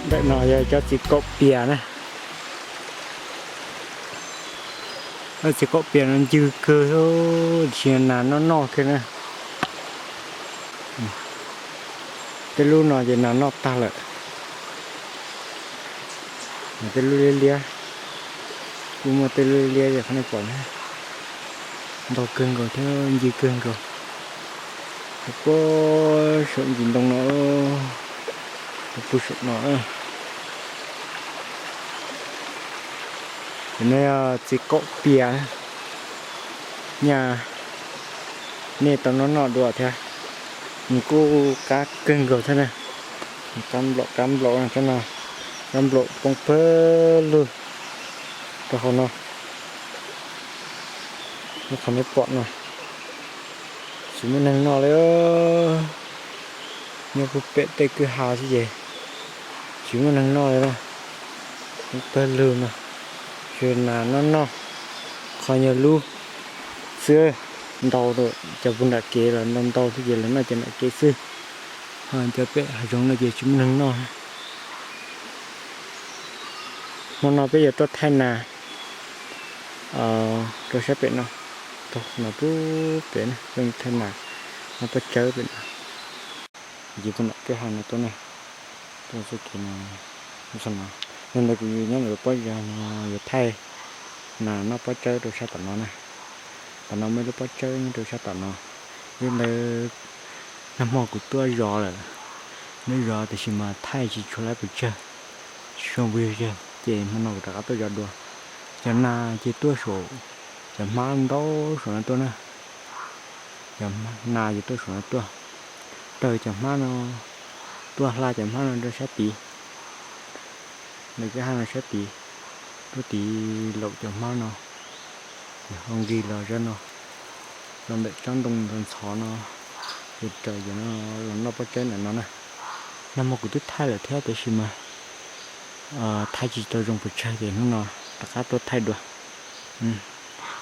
Ntawm no yog cov txiv kaum pias na. Cov txiv kaum pias no ncw kawg, tiam sis nas noj noj kiag na. Tej lub no ces nas noj tag lawm. Tej lub liab liab, kuj muaj tej lub liab liab qhov nej pom na. Ntau kawg nkaus thiab ncw kawg nkaus. Puag saum ntsis ntoo no, puag saum no. Ces no yog txiv kaum pias, nyaj nej tau noj noj dua thiab. Nws kuj qab kawg nkaus thiab na. Qab nplaum qab nplaum thiab no, qab nplaum poob pawg lug rau hauv no. Qhov nej pom no, tsis muaj neeg noj li. Nyob puag pem tej kwj ha xwb ces tsis muaj neeg noj li na. Poob pawg lug no, tsuas nas noj noj. Qhov nyuag lub xwb, ntau, cov puag nram kev los ntau ntau xwb ces lawv noj cov nram kev xwb. Ho cov pem hav zoov no ces tsis muaj neeg noj. Hmo no peb yuav tuaj thaij nas rau sab pem no, no puag pem na, tuaj thaij nas noj pob tsawb pem no. Ces tuaj nram kwj ha no tuaj na, tuaj txoj kev no, no. Yog ntawd kuv nyob ntawm lub pob zog no yuav thaij nas noj pob tsawb rau sab tom no na. Tom no muaj ib lub pob tsawb nyob rau sab tom no. Yog ntawd nag hmo kuv tuaj zov lawm, tuaj zov tiam sis mas thaij tsis tshua lab pes tsawg, tsis tshua view tsawg, ces hmo no kuv rov qab tuaj zov dua. Cov nas ces tuaj saum, cov hmab ntau saum no tuaj na. Cov nas ces tuaj saum no tuaj, raws cov hmab no, tuaj hla cov hmab no rau sab tid. Ntawm kwj ha no sab tid, tuaj tid laum cov hmab no, ces ho nqis los zov no, los ntawm tsob ntoo ntxhov ntxhov no, ces raws cov no los noj pob tsawb ntawm no na. Nag hmo kuv twb thaij lawm thiab tiam sis mas thaij tsis tau zoo pes tsawg ces hnub no rov qab tuaj thaij dua.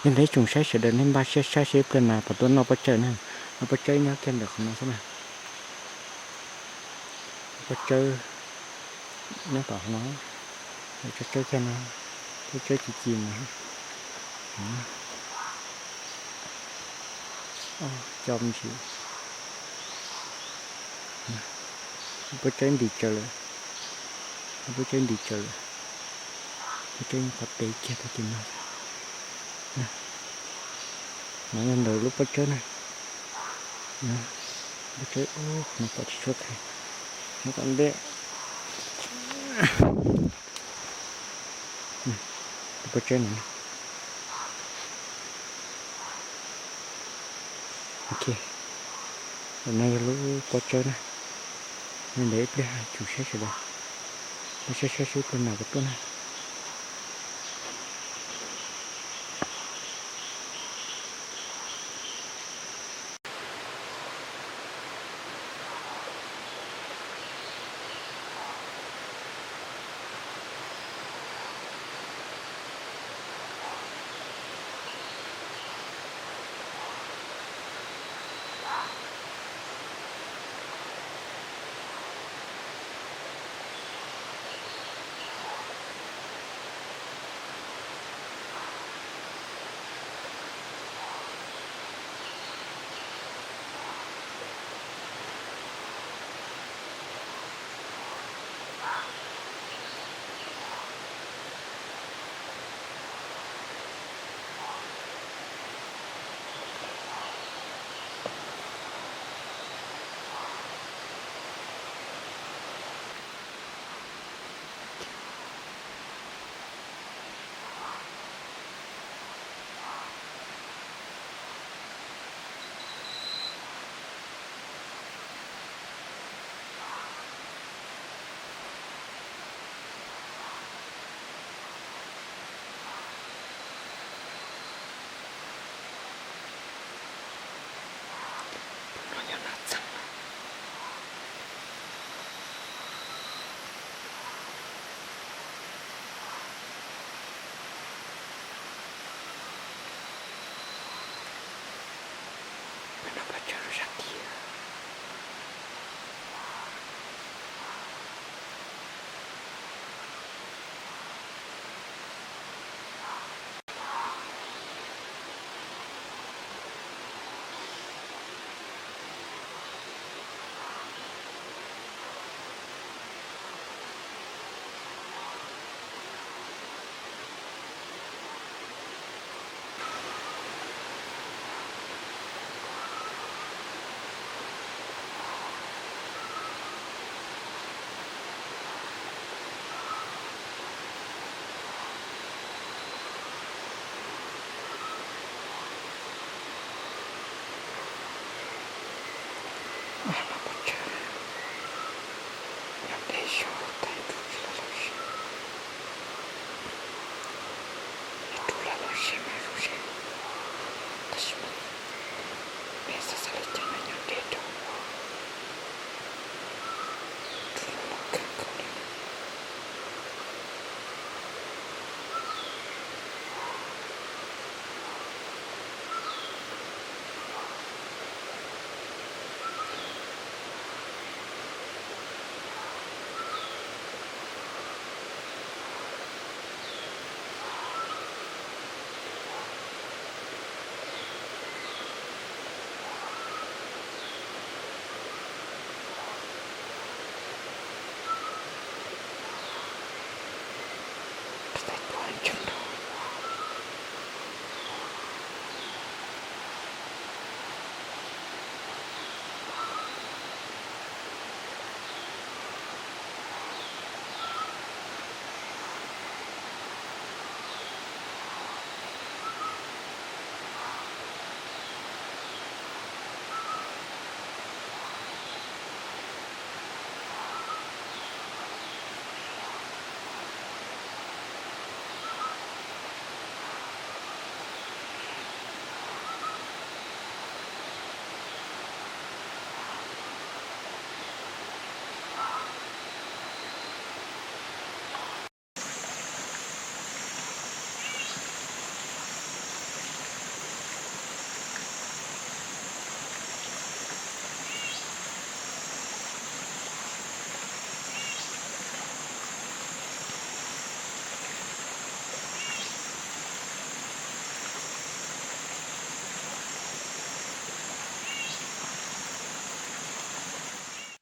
Yog ntawd ib tsoom saib sawv daws nej npaj siab saib seb ib pliag nas puas tuaj noj pob tsawb na. Noj pob tsawb nyob kiag ntawm qhov no xwb na. Pob tsawb nyob tom qhov no, pob tsawb kiag no, pob tsawb ci ci no. Co me ntsis, pob tsawb nti tsaws lawm, pob tsawb nti tsaws lawm, pob tsawb qhov pem kiag tag tim no. No yog ntawm lub pob tsawb na. Pob tsawb no pom tsis tshua qhia, no tom ntej. Pob tsawb no. Ok, no yog lub pob tsawb na. Ntawd ib pliag tsoom saib sawv daws, saib saib seb ib pliag nas puas tuaj na.